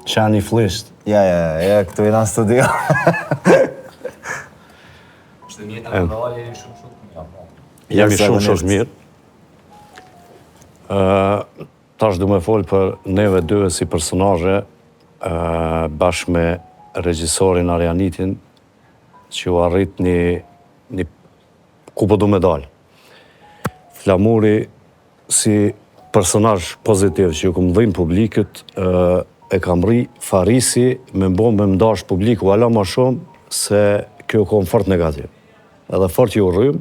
Qeni flliqt. Ja, ja, ja, këtu jena në studio. Është e njëjta morale, jemi shumë shumë të mirë. Po. Jemi shumë shumë të mirë. Ë tash du me fol për neve dyve si personazhe ë bashkë me regjisorin Arianitin që u arrit një një ku po du me dalë. Flamuri si personazh pozitiv që ju kom dhimë publikut, e ka mrri Farisi me m'bo me m'dasht publiku ala ma shumë se kjo u kon fort negativ. Edhe fort ju rrym,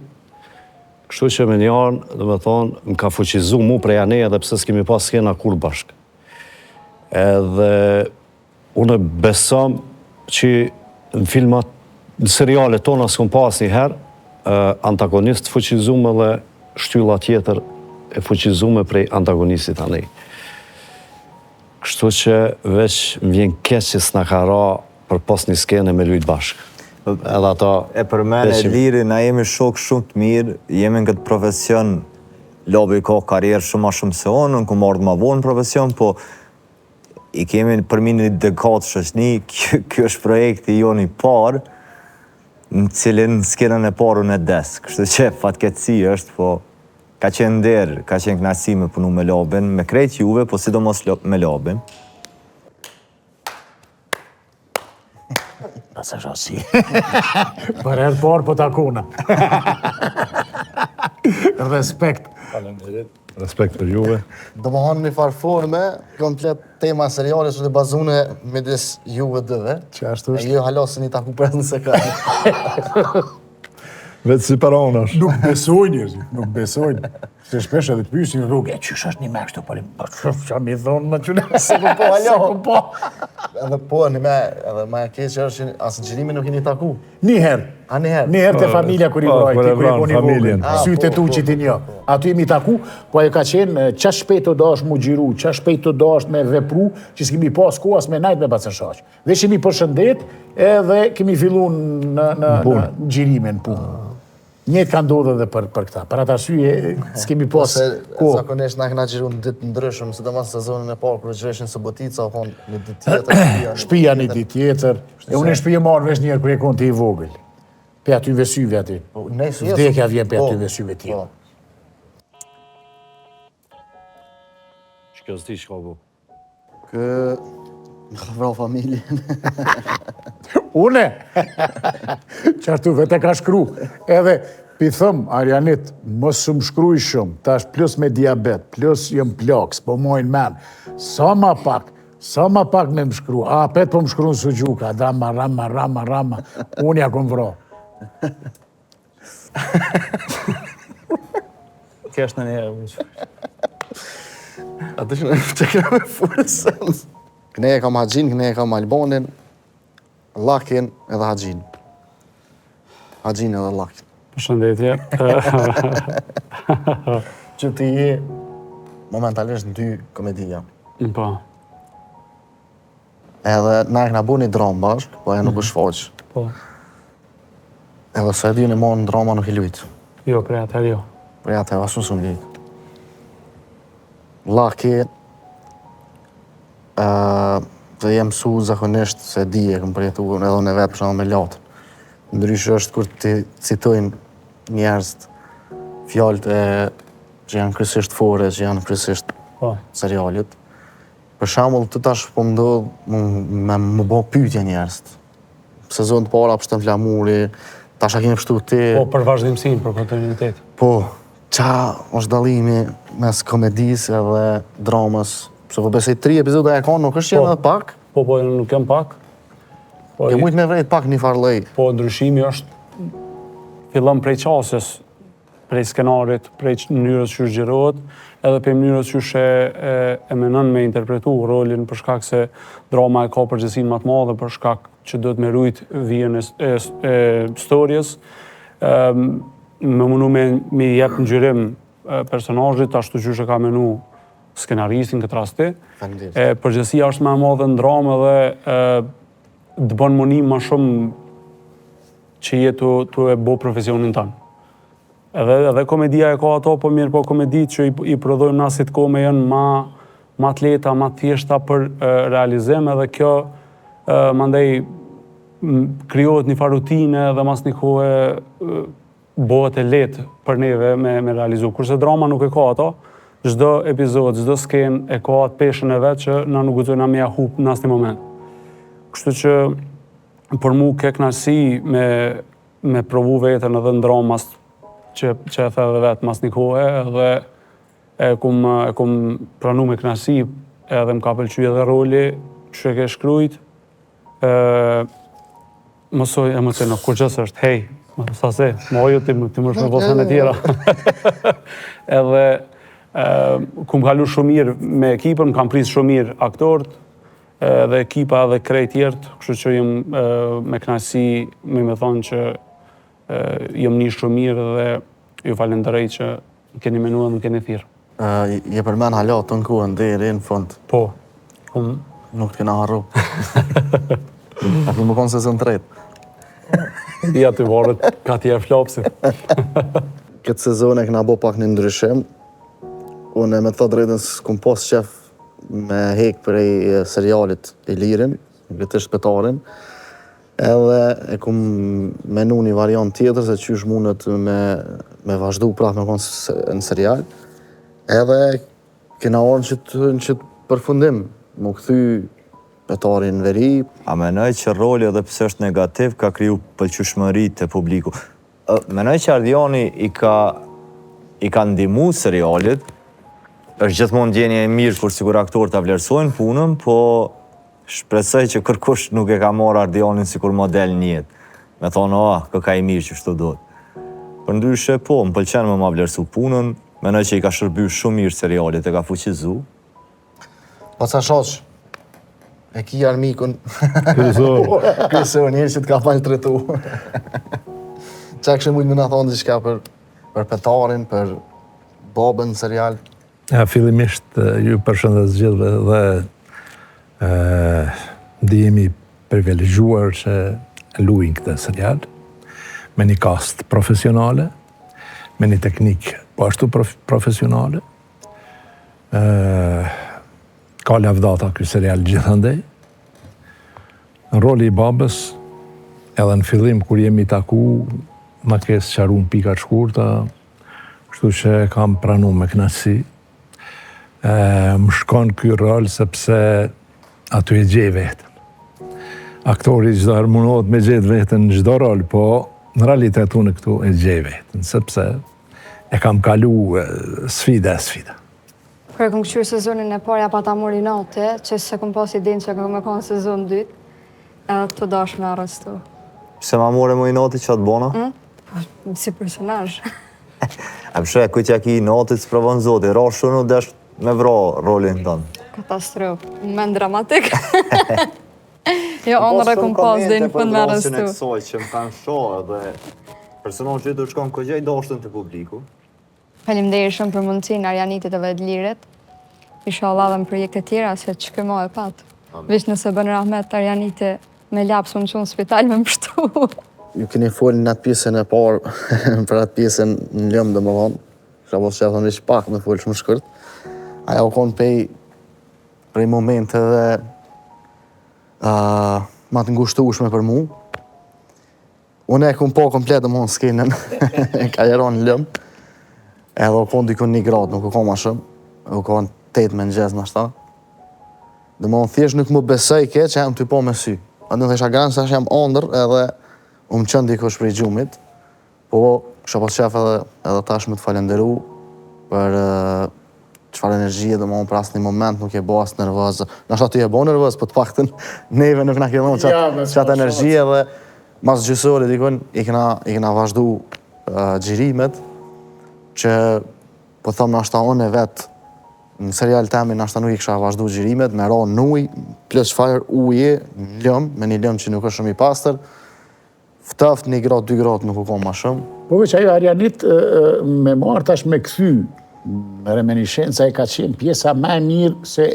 kështu që me një anë, domethonë, më ka fuqizu mu prej anej edhe pse s'kemi pas skena kurrë bashkë. Edhe Unë besom që në filmat, në serialet tona s'kom pa asnjëherë antagonist të fuqizum edhe shtylla tjetër e fuqizume prej antagonistit anej. Kështu që veç më vjen keq që s'na ka ra përpos një skene me lujt bashkë. Edhe ato E përmene Edliri, na jemi shokë shumë të mirë, jemi në këtë profesion, Labi ka karrierë shumë ma shumë se unë, unë kom ardhë ma vonë në profesion, po I kemi përmi një dekadë shoqni, ky është projekti jonë i parë, në cilin skenën e parë unë e des. Kështu që fatkeqësi është, po ka qenë nder, ka qenë kënaqësi me punu me Labin, me krejt juve, po sidomos me Labin. Pasë është si. Për herë parë po takona. Respekt. Faleminderit. Respekt për juve. Domethonë një farë forme, komplet tema e serialit është e bazune midis juve dyve. Që ashtu është? E ju hala s'jeni taku për në se ka. Vetë si para është. Nuk besojnë njerëzit, nuk besojnë. Se shpesh edhe të pyesin në rrugë, e qysh është një me kështu, po po ça mi thonë më çuna. Se po po alo. Po po. Edhe po një me, edhe më e keq është që as në xhirime nuk jeni taku. Një herë. A një herë. Një herë te po, familja kur i po, vraj, ti kur e koni vogël. Ah, Sytë e tu që ti një. Aty jemi taku, po ajo ka qenë aq shpejt të dash mu xhiru, aq shpejt të dash me vepru, që s'kemi pas kohë as me najt me bacën Shaqë. Veç jemi përshëndet edhe kemi fillu në në në xhirime në punë. Njëjtë ka ndodhë edhe për, për këta. Për atë arsye, s'kemi pas kohë. Zakonisht na kena xhiru në ditë ndryshëm, sidomos sezonin e parë, kur xhirojshin Subotica, o konë një ditë tjetër, shpia, shpia një ditë tjetër. E unë në shpi jom marrë vesh njëherë, kur je konë ti i vogël. Pe atyve syve aty. Po, Vdekja vjen pe po, atyve syve tjerë. Po. Që kjo s'di çka bu? Kë më ka vra familjen. Une? Qartu vetë e ka shkru. Edhe, pi thëm, Arjanit, mos më shkruj shumë, tash plus me diabet, plus jom plak, s'po maj men. Sa ma pak, sa ma pak me më shkru. A, apet po më shkru në suxhuka, drama, rama, rama, rama, unë ja kom vra. Kjo është në një herë. A të shme që kena me furë sens. Këne e kam Haxhin, këne e kam Albonin, Llakin edhe Haxhin. Haxhin edhe Llakin. Përshëndetje. Që ti je momentalisht në dy komedia. Po. Edhe na e kena bo një dramë bashkë, po ajo nuk u shfaq. Po. Edhe sa e di unë mo në drama nuk je lujt. Jo, prej atëherë jo. Prej atëherë as unë s'jom lujt. Llaki, uh, të jem mësu zakonisht se di e kam përjetu edhe unë vetë për shembull me Latën. Ndryshe është kur t'i citojnë njerëzit fjalët e që janë kryesisht fore, që janë kryesisht po. serialit. Për shembull, të tash po ndodh me më bo pyetje njerëzit. Sezon të para pshton Flamuri, tash a keni pshtu ti. Po për vazhdimësinë, për kontinuitet. Po, ça është dallimi mes komedisë edhe dramës? Se po besoj tri epizoda e kanë, nuk është që po, edhe pak. Po, po, nuk janë pak. Po, e mujt me vrejt pak një farë lloj. Po, ndryshimi është fillon prej qasjes prej skenarit, prej mënyrës qysh xhirohet, edhe prej mënyrës qysh e, e, e menon me interpretu rolin, për shkak se drama e ka përgjegjësinë më të madhe, për shkak që duhet me rujt vijën e, e, e storjes, me mundu me, me jep ngjyrim personazhit, ashtu qysh e ka menu skenaristi në këtë rast. E përgjegjësia është më e madhe në dramë edhe e, të bën me u ni ma shumë që je tu, tu e bo profesionin tënd. Edhe, edhe komedia e ka ato, po mirë, po komeditë që i, i prodhojmë na sitcome janë ma ma të lehta, ma të thjeshta për realizim edhe kjo mandej krijohet një farë rutine dhe mas një kohe bëhet e lehtë për neve me, me realizu. Kurse drama nuk e ka ato, çdo epizod, çdo skenë e ka atë peshën e vet që na nuk guxojna me ja hup në asnjë moment. Kështu që për mu ke kënaqësi me, me provu veten edhe në dramë mas, që, që e the edhe vetë mas një kohe edhe e kum, e kum pranu me kënaqësi edhe më ka pëlqy edhe roli që e ke shkrujt e, Mësoj emocion, kurgjë s'është, hej, më sa se, më ojo ti, ti më shumë bosën e tjera. Edhe, kum kalu shumë mirë me ekipën, më kanë pritë shumë mirë aktorët, edhe ekipa edhe krejt tjerët, kështu që jam me knaqësi me me thonë që jam ni shumë mirë dhe ju falenderoj që më keni menu dhe më keni thirrë. Je përmen hala të në kohën deri në fund. Po. Um... Nuk të kena harru. A për më konë sezon tretë. Ja të varet ka t'i e flapsit. Këtë sezon e kena bo pak një ndryshim. Unë me të drejtën s'kum pas qef me hek prej serialit Ilirin, konkretisht Petarin. Edhe e kum menu një variant tjetër se qysh mundet me, me vazhdu prapë me konë në serial. Edhe kena ardhë në qëtë, në qëtë përfundim, m'u kthy Petari në veri. A menoj që roli edhe pse është negativ ka kriju pëlqyeshmëri te publiku? Menoj që Ardiani i ka i ka ndihmu serialit, është gjithmonë ndjenjë e mirë kur sikur aktorët ta vlerësojnë punën, po Shpresoj që kërkush nuk e ka marrë Ardianin sikur model në jetë. Me thonë, oh, këka i mirë qështu duhet. Përndryshe, po, më pëlqen me ma vlerësu punën, menoj që i ka shërby shumë mirë serialit, e ka fuqizu. Po ca shoq, e ki armikun. Kryesor. Kryesor, njeri që të ka maltretu. Qa kishe mujtë me na thonë diçka për, për Petarin, për babën në serial? Ja, fillimisht ju përshëndes gjithëve dhe ndihem i privilegjuar që luj në këtë serial me një kast profesionale, me një teknikë po ashtu prof profesionale. Ë ka lavdata ky serial gjithandej. Roli i babës, edhe në fillim kur jemi taku, ma ke sqaru në pika të shkurta, Kështu që e kam pranu me kënaqësi. Më shkon ky rol sepse aty e gjej veten. Aktori çdo herë munohet me gjetë veten në çdo rol, po në realitet unë këtu e gjej veten, sepse e kam kalu sfida e sfida. Kur e kom këqyrë sezonin e parë, ja pata marrë inati, që s'e kom pas idenë që kom me konë sezon dytë, edhe të dash me arrestu. Pse ma more mu inati ça të bona? Mm? Po, si personazh. A pse, kujt ja ki inatin, s'provon zoti, ra shumë u desh me vra rolin tonë. Katastrofë, moment dramatik. jo, unë e kom pas dhe në fund me arrestu. Për kësaj që më kanë sha edhe personazhi do shkon kogja i dashtun te publiku. Faleminderit shumë për mundësinë Arjanitit edhe Edlirit. Inshallah edhe në projekte tjera se çka ma e pat. Veç nëse bën rahmet Arjaniti me laps më çu në spital me më pshtu. Ju keni folë në atë pjesën e parë, për atë pjesën në lëmë, domethonë, kisha pas qef veç pak me folë shumë shkurt. Ajo u konë pej, prej momenteve uh, ma të ngushtushme për mu. Unë e kum pa komplet domthon skenën ka ra në lëm. Edhe u kon dikun një gradë, nuk u kon ma shumë. U kon 8 mëngjes nashta. Domthon thjesht nuk më besojke që jam tu pa me sy. A do thosha gran se jam ëndër edhe u më çon dikush prej gjumit. Po kisha pas qef edhe edhe tash me të falenderu për çfarë energjie, domthon për asnjë moment nuk je bo as nervoz. Nashta ti je bo nervoz, po të paktën neve nuk na ke dhënë qat, ja, qat energji edhe mas gjysë ore dikun i kena i kena vazhdu uh, xhirimet që po them nashta unë vet në serial temin nashta nuk i kisha vazhdu xhirimet me ra në ujë, plus çfarë uji në lëm, me një lëm që nuk është shumë i pastër, Ftoft një gradë, dy gradë nuk u kon ma shumë. Po veç ajo Arjanit me marrë tash me kthy në reminiscenca e ka qenë pjesa ma e mirë se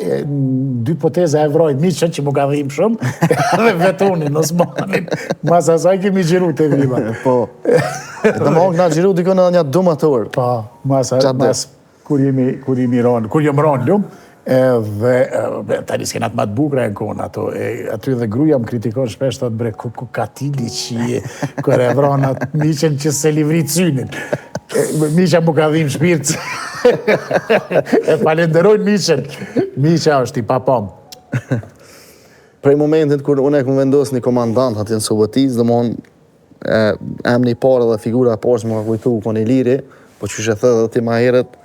dy poteza e vroj miqën që më ka dhimë shumë edhe Vetonin, Osmanin mas asaj kemi xhiru te vila. Po, dhe më na xhiru dikun edhe nja 12 orë. Po, mas, mas kur jemi, kur jemi ranë, kur jemi ranë lumë, Edhe tani skenat ma të bukura janë konë ato, e, aty dhe gruja më kritikon shpesh, thotë bre, ku, ku katili që je, kur e vron atë Miqën që s'e livrit synin. E, Miqa m'u ka dhimë shpirt, e falenderojnë Miqën. Miqa është i papam. Prej momentit kur unë e kom vendos një komandant atje në Suboticë, domethonë, emni i parë dhe figura e parë që më ka kujtu u kon Iliri, po qysh e the dhe ti ma herët,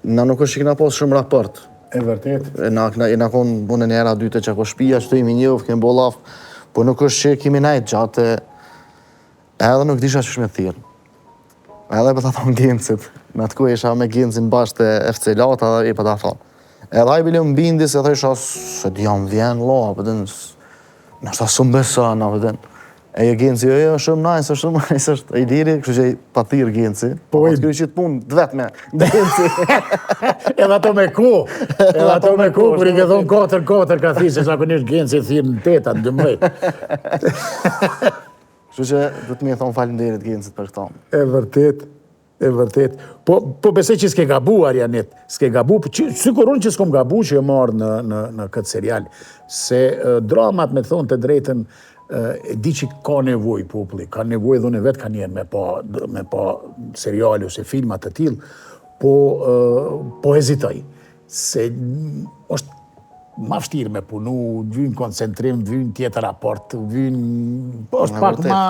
na nuk është që kena pas shumë raport. E vërtet. E na, na, na kon unë një herë a dy te qako shpia, që të jemi njoft, kemi bo llaf, po nuk është që kemi najt gjatë, edhe nuk disha qysh me thirrë. Edhe po ta thonë Gencit, në atë kohë isha me Gencin bashkë te FC Lata dhe i po ta thonë. Edhe ai bile më bindi se thosha se di jam vjen vlla, po din ndoshta s'm beson, apo din. E jo Genci, jo, jo, shumë nice, shumë nice është Iliri, kështu që i pa thirr Genci. Po i kry qit punë të vetme, Genci. Edhe ato me ku, edhe ato me ku, kur i ke thonë 4, 4, ka thirrë, se zakonisht Genci thirr në 8, në 12. Kështu që do të më thonë faleminderit Gencit për këto. E vërtet, e vërtet. Po po besoj që s'ke gabu Arianit, s'ke gabu, po që, sikur unë që s'kom gabu që jam ardhë në në në këtë serial, se dramat me thonë të drejtën e di që ka nevojë populli, ka nevojë dhe unë vetë kanjëherë me pa me pa seriale ose filma të tillë, po po hezitoj se është ma vështirë me punu, vyn koncentrim, vyn tjetër raport, vyn... Po është pak ma...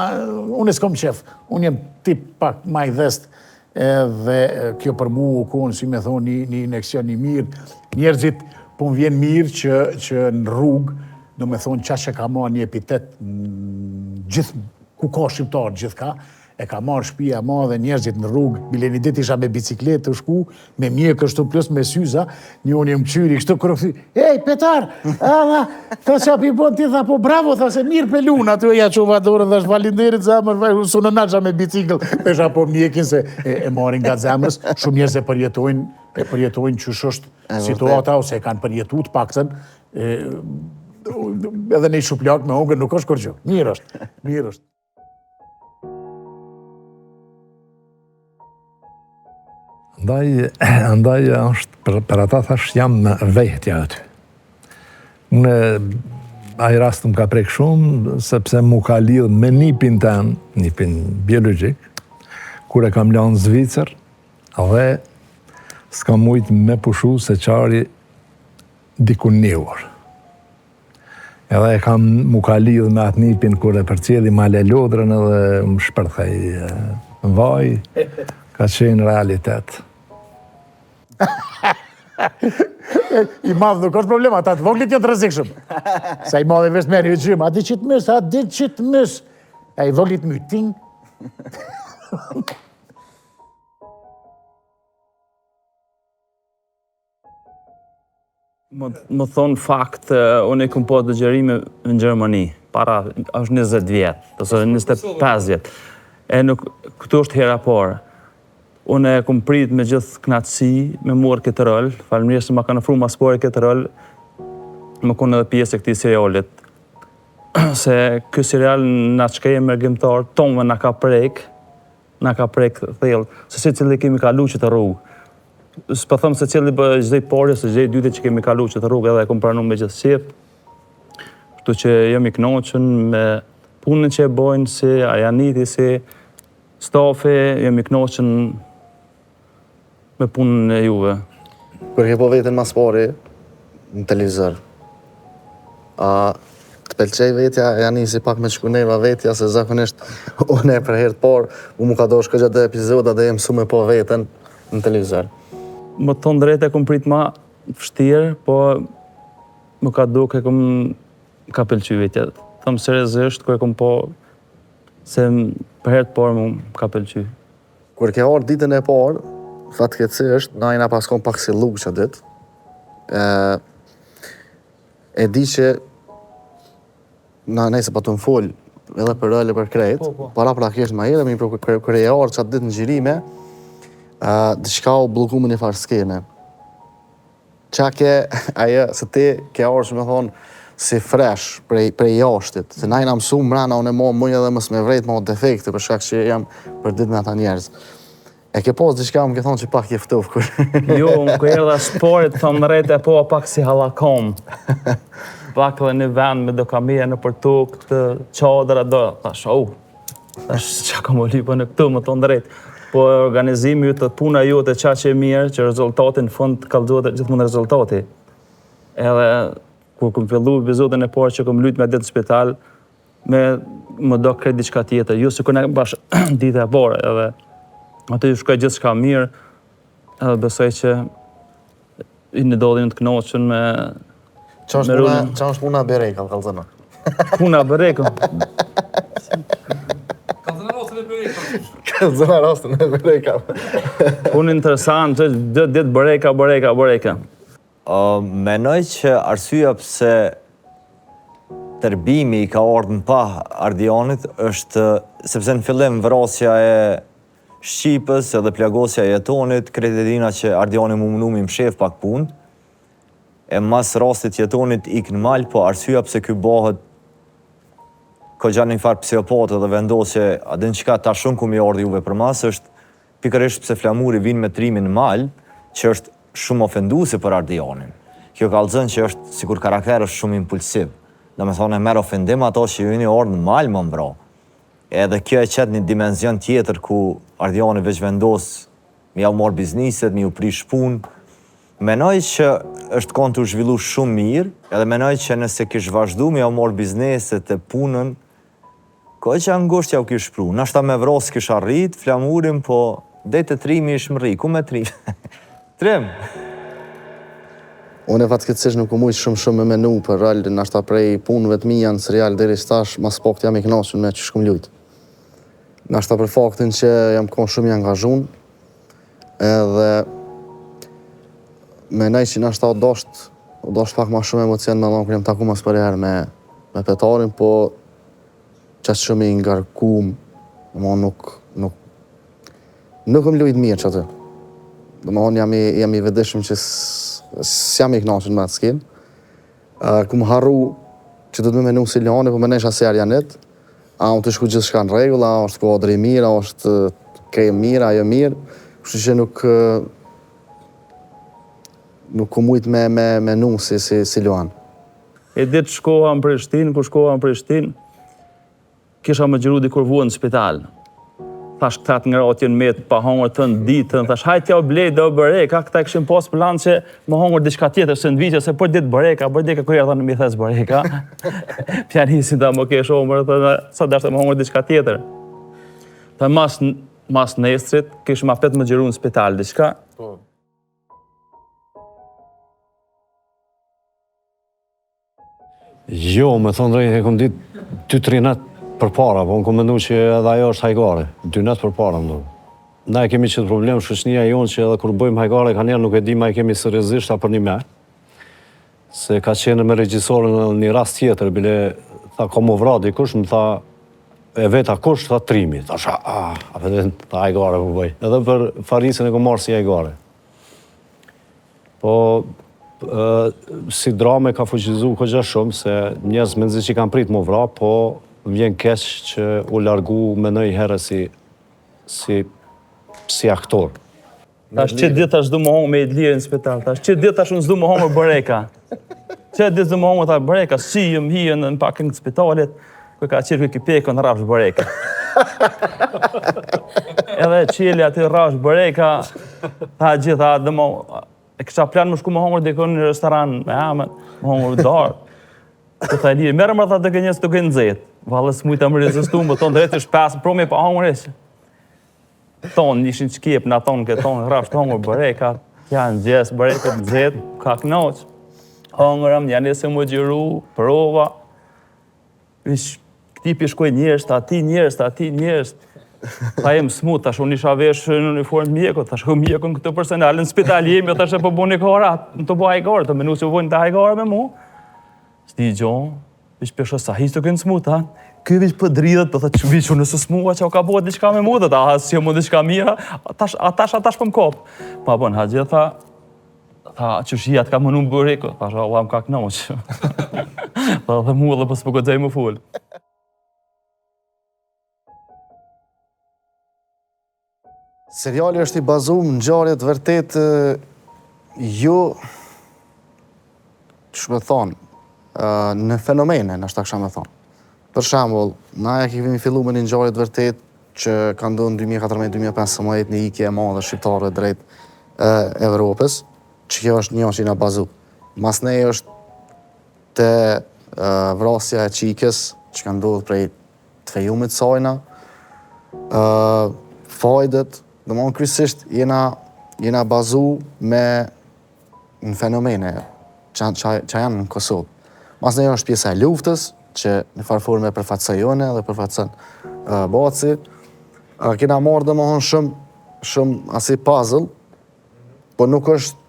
Unë s'kom qef, unë jem tip pak ma i dhest, edhe kjo për mu u konë, si me thonë, një, një injeksion i mirë. Njerëzit, po më vjen mirë që, që në rrugë, do me thonë, qa që ka marrë një epitet, gjithë, ku ka shqiptar gjithka, E ka marrë shpia e madhe njerëzit në rrugë, bile një ditë isha me bicikletë tu shku, me mjekër kështu plus me syza, njoni më kqyri kështu kur u kthy, ej Petar, a tha ça pi bon ti, tha po bravo, tha se mirë pe lun, aty ja çova dorën, thash faleminderit zemër, s'u nalsha me bicikël, pesha po mjekin se e, e marrin nga zemrës, shumë njerëz e përjetojnë, e përjetojnë qysh është situata, ose e kanë përjetu të paktën, e, edhe një shuplak me hongër nuk është kurgjë, mirë është, mirë është. Andaj, andaj është, për, për ata thash, jam vehtja aty. Unë, ai rast më ka prek shumë, sepse mu ka lidhë me nipin tem, nipin biologjik, kur e kam lanë Zvicër, dhe s'kam mujtë me pushu se qari dikun një orë. Edhe e kam mu ka lidhë me atë nipin kur e përcjelli Male Lodrën edhe më shpërthej në vaj, ka qenë realitet. I madh nuk është problem, ata të voglit janë të rrezikshëm. Se i madhi veç merr një gjymë, a di që të mys, a di që të mys. E i voglit mytin. Me thonë fakt, unë e kom pa do xhirime në Gjermani, para është 20 vjetë, ose 25 vjetë. E nuk, këtu është hera parë. Unë e kom prit me gjithë knaqësi me marrë këtë rol, faleminderit se ma kanë ofru ma s'pari këtë rol, me konë edhe pjesë e këtij serialit. Se ky serial na çka jemi mërgimtar, tonëve na ka prek, na ka prek thellë, se secili kemi kalu qëtë rrugë. S'po them secili po çdo i pari ose çdo i dyti që kemi kalu qëtë rrugë edhe e kom pranu me gjithë qejf. Kështu që jam i kënaqun me punën që e bojnë si Arianiti, si stafi, jam i kënaqun me punën e juve. Kur ke pa veten ma s'pari në televizor, a të pëlqej vetja, ja nisi pak me shku neva vetja, se zakonisht unë e për herë të parë, u mu ka do shko gjatë dhe epizoda dhe jem mësu me pa veten në televizor. Me thonë drejt e kom prit ma vështirë, po më ka duk e kom ka pëlqy vetja. Them seriozisht, kur e kom pa se për herë të parë më ka pëlqy. Kur ke ardhë ditën e parë, fatkeqësisht, na jena pas kon pak si llugë qatë ditë. E, e di që na nejse patëm fol edhe për role për krejt, po, po. paraprakisht ma herët, mirëpo kur, kur je ardhë qatë ditë në xhirime, uh, diçka u blloku me një farë skene. Qa ke, ajo, se ti ke ardhë që me thonë, si fresh prej, prej jashtit, se na jena mësu mrena, unë mo muj edhe mos me vrejt mo defekte, për shkak që jam për ditë me ata njerëz. E ke pas diçka, më ke thonë që pak je ftof kur. jo, unë kur erdha s'pari, të thom drejt e po pak si hallakom. Pak dhe një vend me do kamera nëpër tokë të çadra do, thash, oh, thash, çka kam u lypë në këtu, me thonë drejt. Po organizimi yt, puna jote qaq e mirë, që rezultati në fund kallzohet gjithmonë rezultati. Edhe kur kom fillu epizodin e parë që kom lujt me ditë në spital, Me m'u dok krejt diçka tjetër, jo sikur ne bash dita e parë edhe aty shkoi gjithçka mirë, edhe besoj që i në dodhin të kënaqën me Ça është puna, ça është puna bereka, kallzona. Puna bereka. Kallzona rastin e bereka. Kallzona rastin e bereka. Punë interesante, çdo ditë bereka, bereka, bereka. Menoj që arsyeja pse tërbimi i ka ardhë në pah Ardianit është sepse në fillim vrasja e Shqipës edhe plagosja e Jetonit, krejt e dina që Ardiani m'u munu m'i mshef pak punë, e mas rastit Jetonit ik në mal, po arsyeja pse ky bëhet kogja një farë psihopat edhe vendos që a din çka tash unë ku m'i ardhë juve përmas është Pikërisht pse Flamuri vin me Trimin në mal, që është shumë ofenduese për Ardianin. Kjo kallzon që është sikur karakter është shumë impulsiv. Domethonë e merr ofendim ato që ju jeni ardhë në mal me m'vra. Edhe kjo e qet një dimenzion tjetër ku Ardiani veç vendos me jau marrë bizniset, me ju prish punë. Menoj që është kon tu zhvillu shumë mirë, edhe menoj që nëse kish vazhdu me jau marrë bizneset e punën, Koqa ngusht jau kish pru, nashta me vra s'kish arrit Flamurin po dej te Trimi ish mrri, ku me Trim? Trim! Unë fatkeqësisht nuk kom mujt shumë shumë me menu për rol, nashta prej punëve të mia në serial deri tash, ma s'pakti jam i kënaqur me qysh kom lujt. Nashta për faktin që jam kon shumë i angazhun, edhe menoj që nashta u dasht, u dasht pak ma shumë emocion me dhonë kur jam taku mas pari herë me me Petarin, po qaq shumë i ngarkum, domethënë nuk, nuk, nuk kom lujt mirë qaty. Domethënë jam i, jam i vetëdijshëm që s'jam i knaqun me atë skenë. Uh, kum harru që do të me menu si Luani, po menojsha si Arjanit, a unë tu shku gjithçka në rregull, a është kuadri mirë, a është krejt mirë, a jo mirë, kështu që nuk nuk kom mujt me, me menu si, si, si Luan. E ditë shkova në Prishtinë, kur shkova në Prishtinë, kisha me xhiru dikur vonë në spital. Thash këta të ngratë janë met pa hongër tënë ditën, thash hajt jau blej do bëreka, këta e kishin pas plan që me hongër diçka tjetër, sendviçe, se për ditë bëreka, për ditë kur erdha në mi thes bëreka. Pjanisin ta më kesh omër, dhe sa dashtë me hongër diçka tjetër. Tha mas, mas nesrit, kishim apet me xhiru në spital diçka. Po. Jo, me thonë drejt, e kom ditë 2-3 net përpara, po unë kom mendu që edhe ajo është hajgare, 2 net përpara, më Na e kemi qët problem, shoqënia jonë që edhe kur bëjmë hajgare, kanjëherë nuk e di ma e kemi seriozisht a përnime, se ka qenë me regjisorin në një rast tjetër, bile, tha, ka m'u vra dikush, më tha, e veta kush, tha, Trimi, thash, a, a, a, tha, hajgare po bëj. Edhe për Farisin e kom marrë si hajgare. Po, si drame ka fuqizu kogja shumë, se njerëz mezi që kanë prit m'u vra, po vjen keq që u largu menjëherë si, si, si aktor. Tash që ditë tash s'du me hongër me Idlirin në spital, tash që ditë tash unë s'du me hongër bëreka. Që ditë s'du me hongër ta bëreka, si jëm hijën në parking të spitalit, Ku ka qirë ky pekën rrafsh bëreka. Edhe qeli aty rrafsh bëreka, tha gjitha, dhe mo, e kisha plan me shku me hongër dikun në restoran me emën, me hongër darkë. Po tha Iliri, merre më tha të kënjës të kënë nxehtë. Valle s'mujta me rezistu, me thonë drejt është pesë, promi pa hongër ish. Tonë, ishin qkep, na tonë, këtë tonë, rrafsh të hongër bëreka, ja në gjes, bëreka të nxehtë, ka knaq. Hongërëm, janë nisë me xhiru, prova, Vish, këti pi shkoj njerëz, të ati njerëz, të ati njerëz. Tha jem smut, tash unë isha vesh në uniformë mjekut, tash unë mjekun këtë personal në spital jemi, tash e po boni kara, në të bo hajgare, të menu që bojnë të hajgare me mu. S'di gjo, vish pesho sa hiq të kënë smut, ha? Ky vish po dridhet, po thotë, vish unë s'u smua që ka bëhet diçka me mu, dhe ta, si jo mu diçka mira, tash, a tash, a tash po më kop. Pa bën, ha gjitha, Tha, që shia të ka mënu në bëreku, tha, Allah më ka knaq. Tha, dhe mu edhe po s'po guxoj me fol. Seriali është i bazum në ngjarje të vërtetë jo qysh me thonë, në fenomene, nashta kisha me thonë. Për shembull, na e kemi fillu me një ngjarje të vërtetë që ka ndodhur në 2014-2015 një ikje e madhe shqiptarëve drejt Evropës, që kjo është një që jena bazu. Masnej është te vrasja e çikës që ka ndodhur prej të fejumit sajna, fajdet, domethonë kryesisht jena, jena bazu me në fenomene që, që, që janë në Kosovë. Masnej është pjesa e luftës, që në farë forme përfaqësoj unë dhe përfaqëson uh, Baci. Uh, kena marrë domethonë shumë, shumë asi puzzle, po nuk është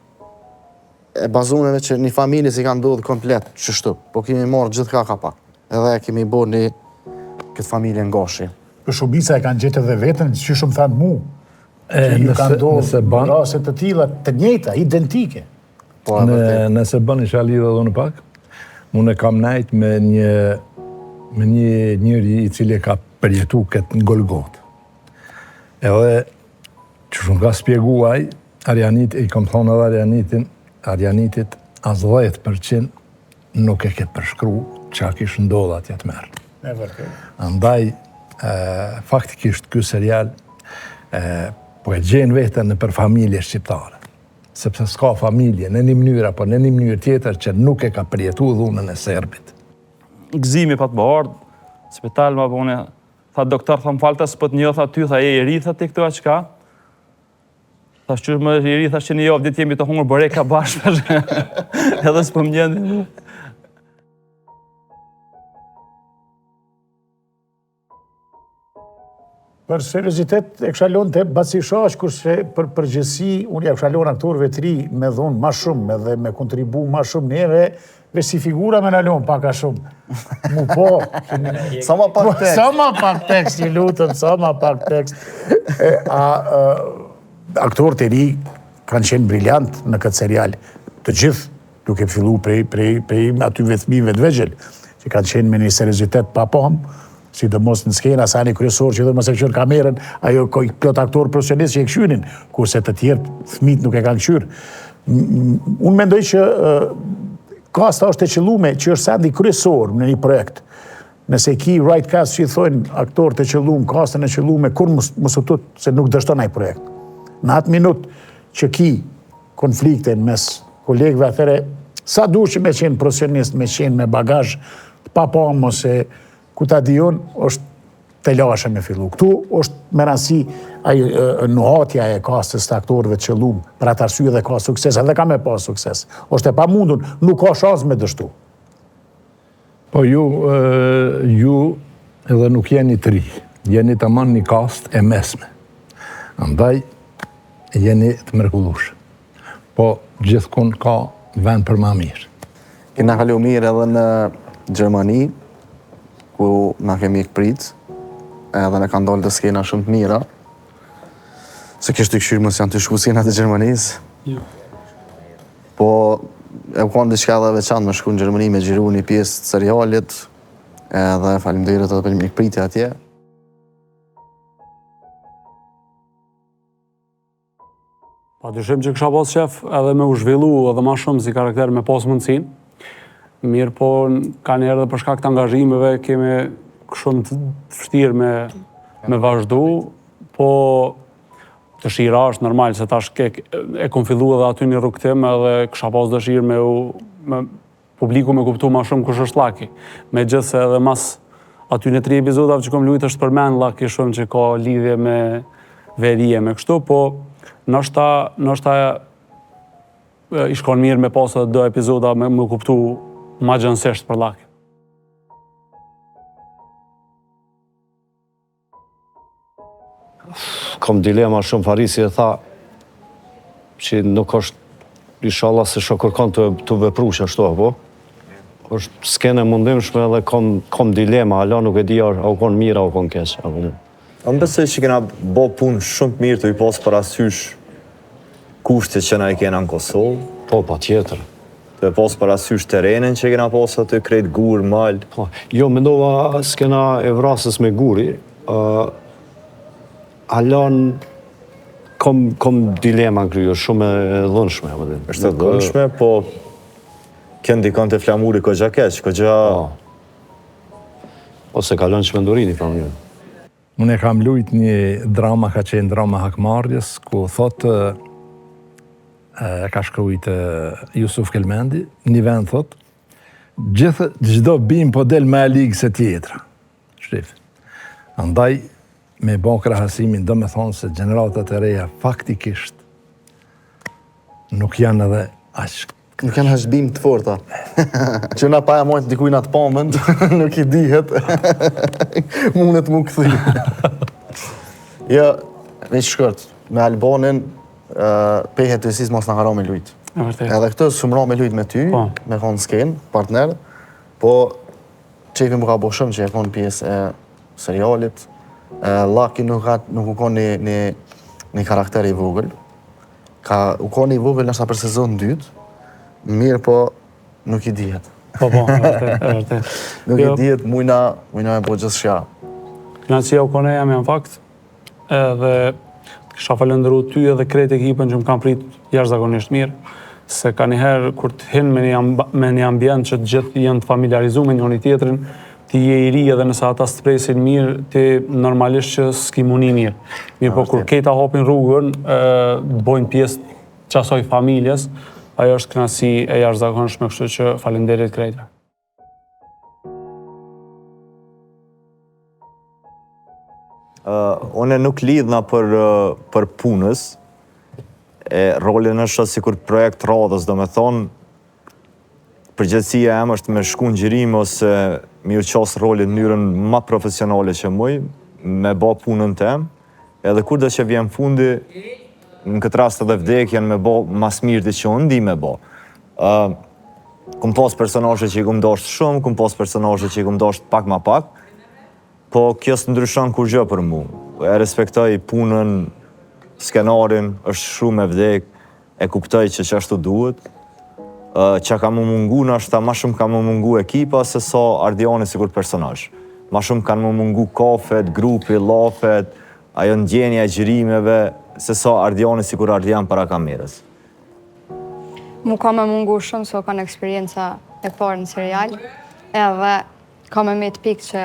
e bazume që një familje si ka ndodhë komplet qështu, po kemi marrë gjithka ka pak, edhe e kemi bo një këtë familje Gashi. Për shumica e kanë gjetë edhe veten, që shumë thanë mu, që ju ka ndodhë raste të tilla, të njëjta, identike. Po, në, nëse bën isha lidhë edhe unë pak, unë e kam nejt me një, me një njeri i cili e ka përjetu këtë në Golgotë. Edhe Që shumë ka spjegu ai, Arianit, i kam thonë edhe Arianitin, Arianitit as 10% nuk e ke përshkru çka kish ndodhë atje tmerr. E vërtet. Andaj, e, faktikisht ky serial e, po e gjen veten nëpër familje shqiptare. Sepse s'ka familje në një mënyrë apo në një mënyrë tjetër që nuk e ka përjetu dhunën e serbit. Gëzimi pat më ardhë, spital ma bone, Tha doktor, tha më fal tha s'po të njoh tha ty, tha je i ri tha ti këtu a çka? Tha qysh më i ri tha që një javë ditë jemi tu hongër boreka bashkë. Edhe s'po më njeh. Për seriozitet e kisha lonë te Baci Shaq, kurse për përgjithësi, unë ja kisha lonë aktorëve të ri me dhonë ma shumë edhe me kontribu ma shumë neve, Veç si figura me na lonë pak a shumë. Mu po. Sa ma pak tekst. Sa ma pak tekst, ju lutëm, sa ma pak tekst. E, a, a, aktorët e ri kanë qenë briljant në këtë serial. Të gjithë, duke fillu prej, prej, prej atyve fëmijëve të vegjël, që kanë qenë me një seriozitet papamë, sidomos në skena, sa një kryesor që dhe mos e kqyr kamerën, ajo ka plot aktorë profesionistë që e kqyrin, kurse të tjerë fëmijët nuk e kanë kqyrë. Unë mendoj që kasta është e qëllume, që është sendi kryesor në një projekt. Nëse ki right cast që i thojnë aktorë të qëllum, kastën e qëllume, kur mos u tut se nuk dështon ai projekt. Në atë minut që ki konflikte mes kolegëve atëherë, sa dush që me qenë profesionist, me qenë me bagazh të papamë ose ku ta di unë, është telashe me fillu. Këtu është me rëndësi ai nuhatja e kastës të aktorëve të qëllum, për atë arsye dhe ka sukses, edhe ka me pas sukses. Është e pamundun, nuk ka shans me dështu. Po ju, ju edhe nuk jeni të ri, jeni taman një kastë e mesme. Andaj, jeni të mrekullueshëm. Po gjithkun ka vend për ma mirë. Kena kalu mirë edhe në Gjermani, ku na ke mikprit, edhe na kanë dalë do skena shumë të mira. Se kishtë të këshyrë mos janë të shku skenat e Gjermanisë. Jo. Po, e u konë diçka edhe veçantë me shku në Gjermani me xhiru një pjesë të serialit, edhe faleminderit edhe për mikpritje atje. Pa dyshim që kisha pas qef edhe me u zhvillu edhe ma shumë si karakter me pas mundësin. Mirëpo, kanjëherë edhe për shkak të angazhimeve kemi shumë të vështirë me, me vazhdu, po dëshira është normal se tash ke, e kom fillu edhe aty një rrugëtim edhe kisha pas dëshirë me u, me, publiku me kuptu ma shumë kush është Llaki. Megjithëse edhe mas atyne tri epizodave që kom lujt është përmend Llaki shumë që ka lidhje me veri e me kështu, po ndoshta, ndoshta ish kon mirë me pas edhe do epizoda me, me kuptu ma gjanësisht për Llakin. Kom dilema shumë Farisi e tha që nuk është inshallah se s'o kërkon tu, tu vepru qashtu apo është skenë e mundimshme dhe kom, kom dilema, ala nuk e di a, a u konë mirë, a u konë keq. Apo më. Unë besoj që kena bo punë shumë të mirë tu i pas parasysh kushtet që na i kena në Kosovë. Po, pa tjetër. Tu e pas parasysh terrenin që kena pas aty, krejt gur, mal. Po, jo, mendova skena e vrasës me guri, uh, ala. Kom, kom dilema në krye, është shumë e dhunshme, apo din. Është e dhunshme, po kjo ndikon te Flamuri kogja keq, kogja... Po. Po se kalon çmendurinë pra mirë. Unë e kam lujt një drama, ka qenë drama hakmarrjes, ku thot e ka shkrujt Jusuf Kelmendi, një vend thot, gjithë çdo bimë po del ma e ligë se tjetra. Shtif. Andaj, me bo krahasimin, do me thonë se gjeneratat e reja faktikisht nuk janë edhe aq Nuk janë aq bimë të forta. Që na pa e mojtë dikujt atë pamend, nuk i dihet. Mundet mu kthy. jo, veç shkurt, me Albanin, uh, pe hetuesis mos na ka ra me lujt. E vërtet. Edhe këtë s'më ra me lujt me ty, Po. me konë n'skenë, partner, po qefi më ka bo shumë që e konë pjesë e serialit. E, Laki nuk, ka, nuk u konë një, një, një karakter i vogël. Ka, u konë i vogël nështë për sezon dytë, mirë po nuk i dihet. Po, po, e vërtet, e vërtet. Nuk Jo. i dihet, mujna, mujna me bo gjithçka. Kënaqësia u konë e jemja në fakt, edhe kisha falënderu ty edhe krejt ekipën që më kanë prit jashtëzakonisht mirë, se ka njëherë kur të hin me një, me një ambient që të gjithë janë të familiarizuar me njëri tjetrin, ti je i ri edhe nëse ata s'të presin mirë, ti normalisht që s'ki mu ni mirë. Mirë po kur kejta hapin rrugën, të bojnë pjesë të asaj familjes, ajo është kënaqësi e jashtëzakonshme, kështu që faleminderit krejtve. Uh, unë nuk lidhna për, për punës, e rolin është sikur projekt radhës, do me thonë, përgjegjësia jem është me shku në xhirim ose me ju qasë rolit në mënyrën ma profesionale që muj, me ba punën tem, edhe kur do që vjen fundi, në këtë rast edhe vdekjen me bo ma s'mirti që unë di me bo. Uh, kum pas personazhe që i kum dasht shumë, kum pas personazhe që i kum dasht pak ma pak, po kjo s'ndryshon kurgjë për mu. E respektoj punën, skenarin, është shumë e vdek, e kuptoj që qashtu duhet. Qa ka më mungu, nashta ma shumë ka më mungu ekipa se sa Ardiani sikur personazh. Ma shumë kanë më mungu kafet, grupi, llafet, ajo ndjenja e xhirimeve, se sa Ardiani sikur Ardian para kamerës. Mu ka me mungu shumë se o kanë eksperienca e parë në serial, edhe ka me met pikë që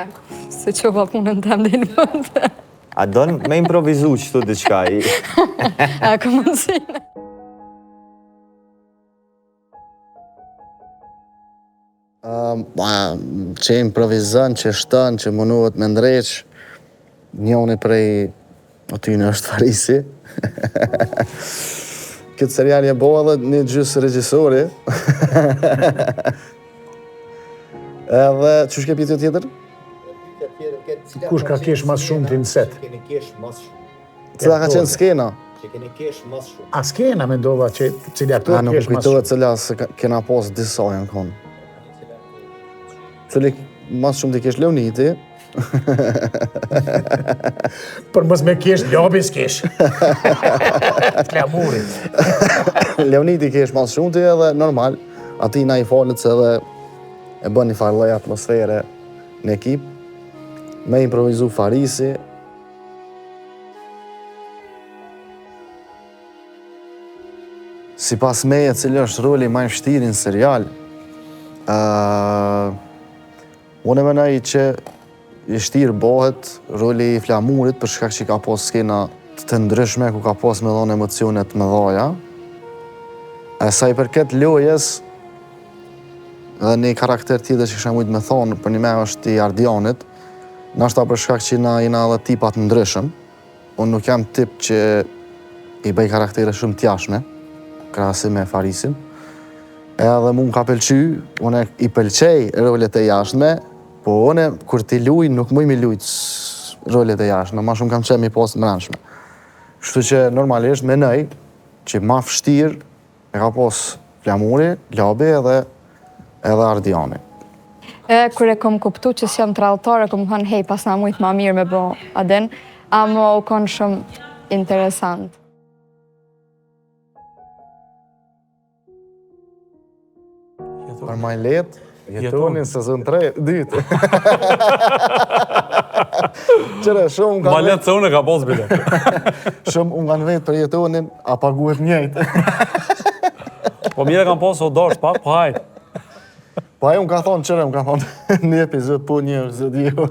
s'e çova punën tem deri në fund. A don me improvizu qëtu diçka? I... A ka mundësinë? që improvizon, që shton, që mundohet me ndreq, njoni prej atyne është Farisi. Këtë serial e bo edhe një gjysë regjisori. edhe, qysh ke pyetje tjetër? Kush ka kesh mas shumë të në set? Cila ka qenë skena? A skena mendova që cili aktor A nuk kesh më mas kujtohet cila se kena pas disa janë konë. Cili mas shumë të kesh Leoniti, Për mos me kesh, lobi s'kesh. Flamurit. Leoniti kesh mas shumë të edhe normal, ati na i falet se edhe e bën një farë lloj atmosfere në ekip, me improvizu Farisi, Sipas meje, cili është roli ma i vështirë në serial, uh, unë e menoj që i vështirë bëhet roli i Flamurit për shkak që ka pas skena të ndryshme ku ka pas me dhonë emocione të mëdhaja. E sa i përket lojës, dhe një karakter tjetër që kisha mujtë me thonë, për një me është i Ardianit, nashta për shkak që na jena edhe tipa të ndryshëm, unë nuk jam tip që i bëj karaktere shumë t'jashme, krahasim me Farisin, edhe mu më ka pëlqy, unë i pëlqej rolet e jashtme, po unë kur t'i luj, nuk muj mi lujt rolet e jashtme, ma shumë kam qef mi pas mbrendshme. Kështu që normalisht menoj që ma vështirë E ka pas Flamuri, Labi edhe edhe Ardiani. E, kur e kom kuptu që s'jam tradhtare, kom thënë, hej, pasna mujtë ma mirë me bo, a din, ama u konë shumë interesant. Për ma i lehtë, Jetoni në sezon 3, dytë. Qyre, shumë kanë... Ma letë se unë e ka pos bile. Shumë unë kanë vetë për jetonin, a paguhet njëjtë. Po mirë kam pasë, o dosht pak, po hajt. Po ajo më ka thonë, qyre, më ka thonë, një epizod, po një epizod, jo.